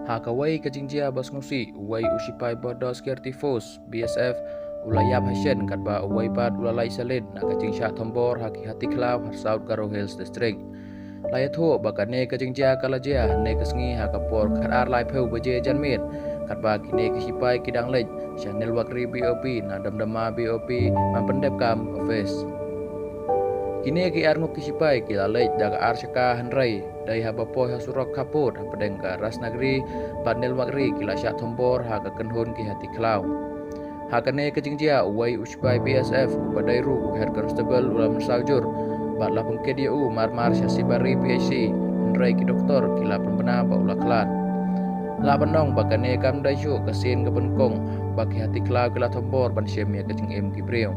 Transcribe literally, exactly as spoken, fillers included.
Ha kawei ka jingjia ba sngewsih, uwei u shipai Border Security Force, B S F, u la ïap ha shen, katba uwei pat u la leit shalin na ka jingshah thombor ha ki hati khlaw ha South Garo Hills District. La ïathuh ba kane ka jingjia ka la jia hynne ka sngi ha ka por khatar laiphew baje janmiet, katba kine ki shipai ki dang leit sha Nilwakri B O P na Damdama B O P ban pyndep kam office. Kine ki arngut ki shipai ki la leit da ka ar shaka, hynrei dei haba poi ha surok khappud hapdeng ka Rasnagri bad Nilwakri ki la shah thombor ha ka kynhun ki hati khlaw. Ha kane ka jingjia, uwei u shipai B S F uba dei ruh u Head Constable u la mynsaw jur bad la pynkit ïa u marmar sha Shibari P H C, hynrei ki doktor ki la pynbna ba u la khlad. Lah ban ong ba kane kam dei shuh ka sien ka banyngkong ba ki hati khlaw ki la thombor ban shem ïa ka jingim ki briew.